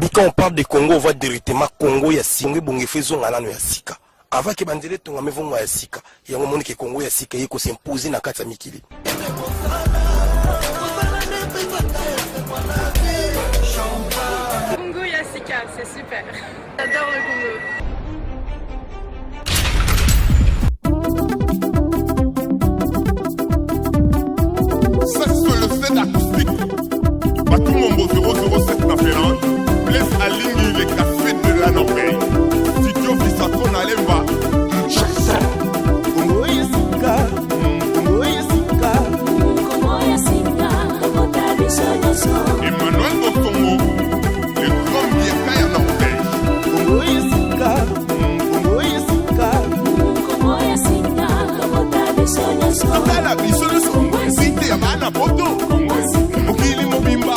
Babi quand on parle de Congo, on voit directement Congo ya singo ebongo efo ezonga nano ya sika. Avant ke banzela etongama evonga ya sika. Yango omoni ke Congo ya sika eye ko s'imposer na kati ya mikili. Congo ya sika, c'est super. J'adore le Congo. Ça, c'est le set acoustique. Batumombo 007 na Finlande. Blaise Alingi, le café de la Norvège. Studio Visako na Lemba. Kinshasa. Congo ya sika, Congo ya sika. Congo ya sika, tokota biso nyonso. Emmanuel Bosongo, le grand Biaka ya Norvège. Congo ya sika, Congo ya sika. Congo ya sika, tokota biso nyonso. Totala biso nyonso site ya bana poto. Mokili mobimba.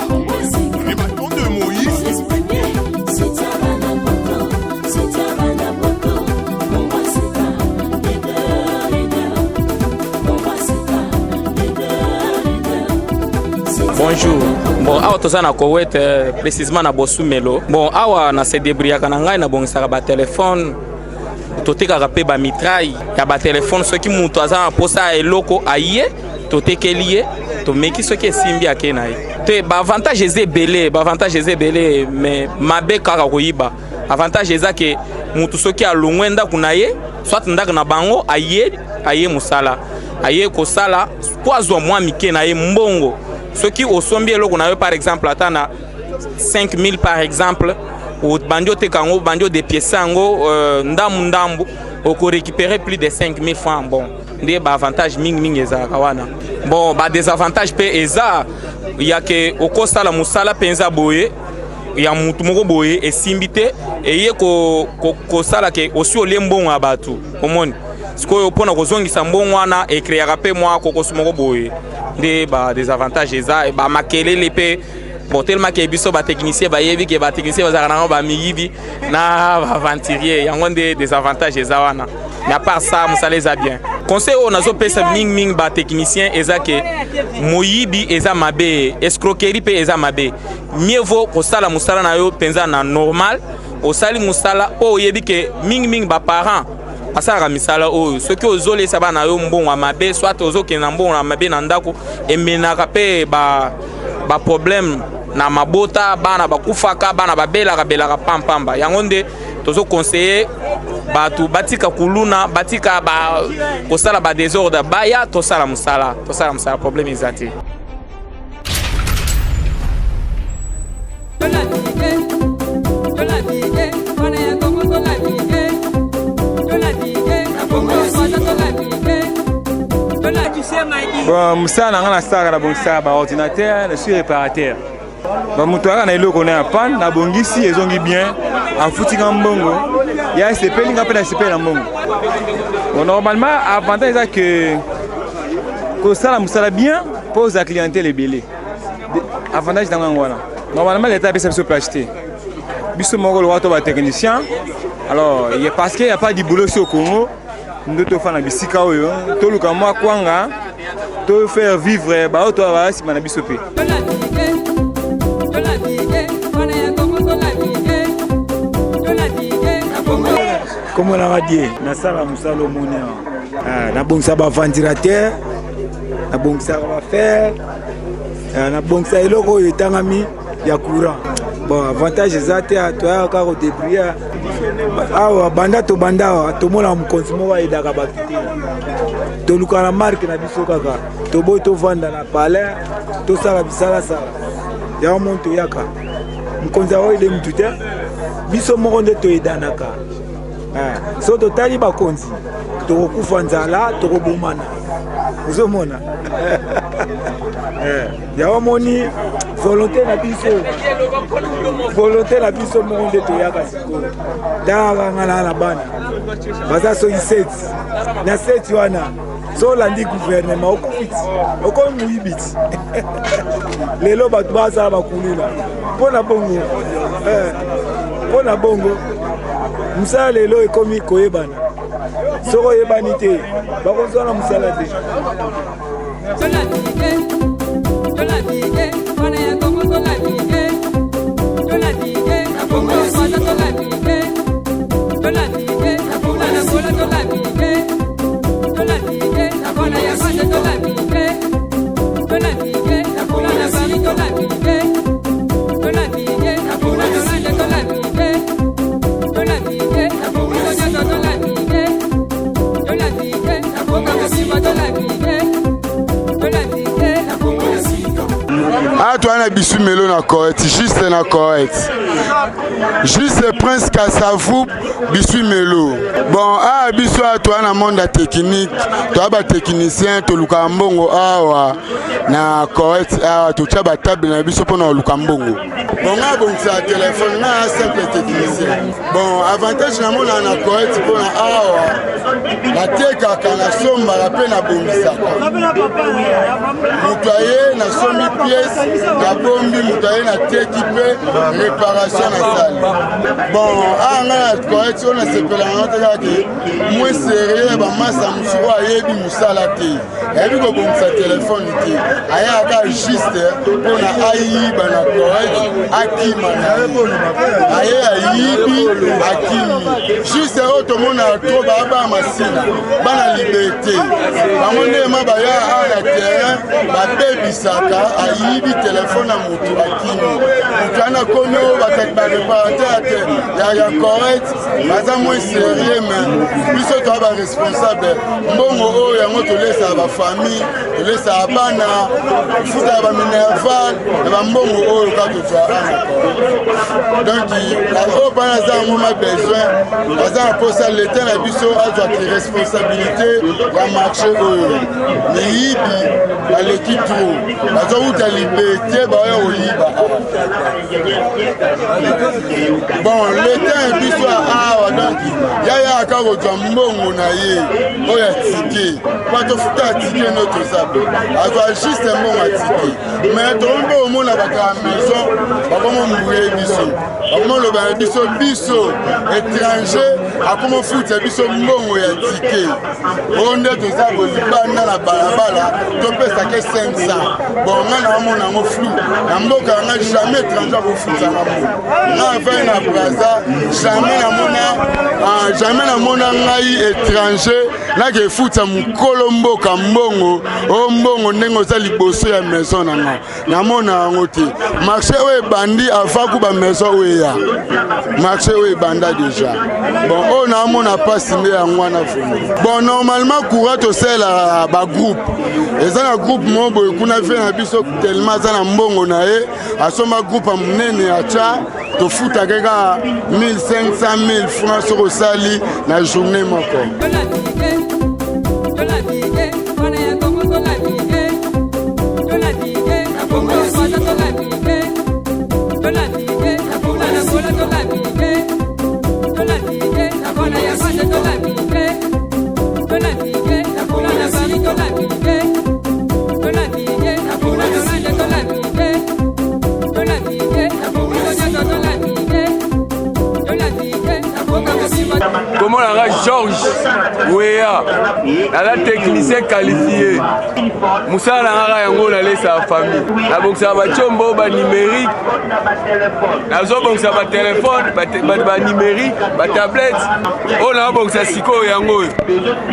Les bâtons de Moïse. Bonjour. Bon, awa toza na Koweït, précisément na Bosumelo. Bon, awa na se débrouillaka na ngai nabongisaka ba téléphone, totekaka mpe ba mitraille ya ba téléphone. Soki moto aza na mposa ya eloko aye, totekeli ye, tomeki, soki esimbi ake na ye te. Baavantage eza ebele, baavantage eza ebele, mais mabe kaka koyiba. Avantage eza ke motu soki alongwe ndako na ye, soit ndako na bango, aye aye mosala, aye kosala po azwa mwa mike na ye mbongo. Soki osombi eloko na yo, par exemple ata na 5000 par exemple, obandi oteka yango, obandi odepiese yango ndambu ndambu, okorécupérer plus de 5000 francs. Bon, nde baavantage mingimingi ezalaka wana. Bon, badesavantage mpe eza ya ke okosala mosala mpenza boye ya mutu moko boye, esimbi te, eye kosala ke osi olie mbongo ya bato. Omoni sikoyo, mpona kozongisa mbongo wana ecréaka mpe mwa kokoso moko boye. Nde badesavantage eza bamakelele mpe. Bon, tellement ke biso batechnicien bayebi ke batechnicien bazalaka nango bamiyibi na baaventurier, yango nde désavantage eza wana. Mais à part ça, mosala eza bien. Conseil oyo nazopesa mingimingi batechnicien eza ke moyibi eza mabe, escroquerie mpe eza mabe. Mieux vaut kosala mosala na yo mpenza na normal. Osali mosala mpo oyebi ke mingimingi baparent basalaka misala oyo. Soki ozolesa bana yo mbongo ya mabe, soit ozokende na mbongo ya mabe na ndako, emenaka mpe baproblème na mabota, bana bakufaka, bana babelaka belaka pampamba. Yango nde tozoconseiller bato batika kuluna, batika kosala badésordre, baya tosala mosala, tosala mosala, problème eza te. Bon, mosala na ngai, nasalaka, nabongisaka baordinateur, je suis réparateur. Bamoto aka na eloko na ya panne, nabongisi, ezongi bien, afuti nga mbongo ya esepeli, nga mpe nasepeli na mbongo. Bon, normalement avantage eza ke kosala mosala bien mpo ozala clientèle ebele. Avantage nango yango wana. Normalement leta apesa biso place te, biso moko lokola to batechnicien. Alors parce que y a pas du boulot sur Congo, nde tofanda bisika oyo, toluka mwa kwanga to faire vivre baoyo to baya nsima na biso mpe. Kombo nanga Die, nasala mosala omoni awa, nabongisa baventilateur, nabongisaka bafer, nabongisa eloko oyo etangami ya courant. Bon, avantage eza te, toyaka kaka kodébrouiller awa. Banda tobanda awa, tomona mokonzi moko ayedaka bato te. Toluka na marke na biso kaka, toboyi tovanda na palais, tosala bisalasala yango moni. Toyaka, mokonzi aoyede mutu te, biso moko nde toyedanaka. So totali bakonzi, tokokufa nzala, tokobomana. Ozomona yango moni, volonté na biso, volonté na biso moko nde toyaka sikoyo. Talaka nga na bana baza soki seti na seti wana. So olandi gouvernement, okufi ti, okomi moyibi ti. Lelo bato bazala bakulula mpo na bongo, mpo na bongo mosala lelo ekomi koyebana. Soki oyebani te, bakozwa na mosala te. Na bisu melo na Koweït, juste na Koweït, juste Prince Kasavu, bisu melo. Bon, awa biso awa toa na monde ya technique, toa batechnicien, tolukaka mbongo awa na Koweït. Awa totya batable na biso mpona koluka mbongo. Bon, nga abongisaka telefone, nga ya simple technicien. Bon, avantage namonaka na Koweït, mpona awa natekaka, nasombaka mpe nabongisaka. Moto aye, nasombi pièce, nabombi. Moto aye, nateki mpe réparation nasali. Bon, awa ngai na Koweït oyo nasepelaka ngo te, kaka ke moins sérieux ya bamasa mosusu oyo ayebi mosala te, ayebi kobongisa telefone te, ayaka juste mpona ayiba na Koweït, akima na ye, aye ayibi, akimi. Juste oyo tomonaka trop, baya bana Masina, bana Liberté, bango ndema baya awa na terrain, babebisaka. Ayibi telefone ya motu, akimi. Motu wana komi oyo baréparateur ya Koweït baza moins sérieux. Mais biso toya baresponsable. Mbongo oyo yango tolesaka bafamille, tolesaka bana, futaka baminerval na bambongo oyo kaka tozwa ana. Donc oyo mpana aza yango ma besoin, aza na mposa leta na biso azwaki responsabilité ya marché oyo. Miyibi baleki trop, bazowuta Liberté, baoya koyiba. Bon, leta ya biso awa, donc yaya aka kozwa mbongo na ye oyo atike po tofuta atike ndo toza bo azwa juste mbongo atike. Mais tokomi mpe komona bato ya maison bakomo mbuye biso, bakomoloba na biso, biso étranger akomofuta biso mbongo ya tike oyo nde toza bolibanda na balabala, topesake 500. Bon, ngai naomona yango flou. Na mboka yanga, jamais étranger akofutanga mbongo. Ngai afai na Braza, jamais namona, jamais namona ngai étranger nakefuta mokolo mboka mbongo oyo, mbongo ndenge oza liboso ya maison na nga. Namona yango te. Marché oyo ebandi avant ku bamaison oyo eya, marché oyo ebanda déjà. Bon, oyo naomona mpasi nde yango wana vraiment. Bon, normalement courant tosalelaka bagroupe. Eza na groupe moko boye kuna, vie na biso tellement aza na mbongo na ye, asomba groupe ya monene, atya, tofutaka kaka 1500 1000 francs soki osali na journée moko. Kombo na nga George Weya, naza technicien qualifié. Mosala na ngaka yango, nalesaka famille, nabongisaka batiombo banumérique, nazobongisa batelefone banumérique, batablette. Oyo nazobongisa sikoyo yango oyo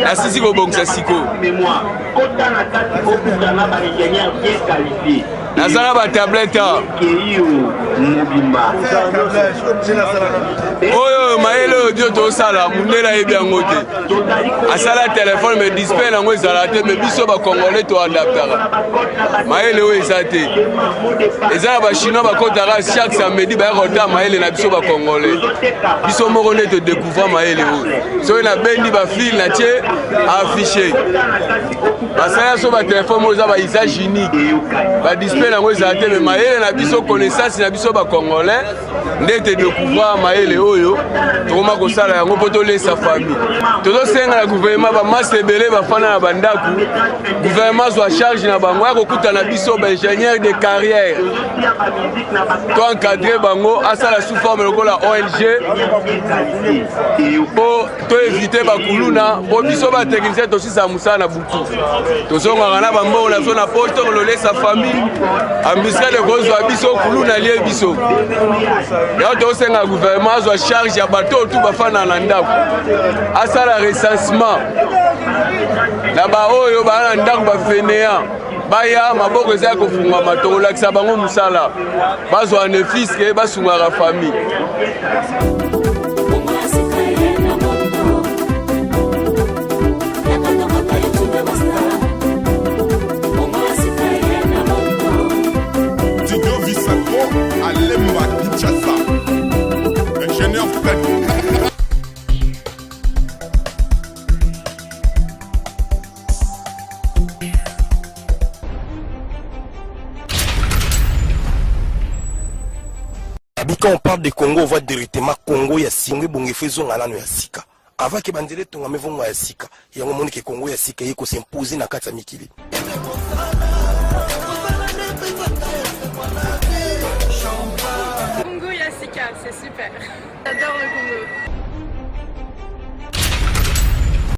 nasisi kobongisa sikoyo. Naza na batablette awa oyo. Mayele oyo dio tosala, mundele ayebi yango te. Asala telefone, mais display yango ezala te. Mais biso bacongolais toadaptaka mayele oyo eza te. Eza na bachinois bakotaka chaque samedi, baya kotala mayele na biso bacongolais. Biso moko nde todécouvra mayele oyo. Soki nabendi bafil, na tie affiche. Basala so batelefone oyo eza ba usage unique, badisplay yango ezala te. Mais mayele na biso, connaissance na biso bacongolais nde todécouvrir mayele oyo, tokoma kosala yango mpo tolesa famille. Tozosenga na gouvernement, bamasa ebele bafanda na bandako, gouvernement azwa charge na bango ya kokutana biso baingénieur de carrière, to encadre bango, asala sous forme lokola ONG mpo toéviter bakuluna. Mpo biso batechnicien tosisa mosala na butu, tozongaka na bambongo na biso na poto, kololesa famille. Embuscade ekozwa biso, kuluna lie biso. Yango tosenga gouvernement azwa charge ya bato oyo tu bafanda na ndako, asala recensement na baoyo baa na ndako, bafainéants baya, maboko eza ya kofungwama, tokolakisa bango mosala, bazwa nefiske, basungaka famille. Kongo ya sika ye na moto yaka tokota YouTube Master. Kongo ya sika ye na moto. Studio. Meilleur Fred. Abi quand on parle de Congo, on voit directement Congo ya singo ebongi fo ezonga nano ya sika. Avant ke banzela etongama evonga ya sika. Yango omoni ke Congo ya sika eye ko s'imposer na kati ya mikili. Congo ya sika, c'est super. J'adore le Congo.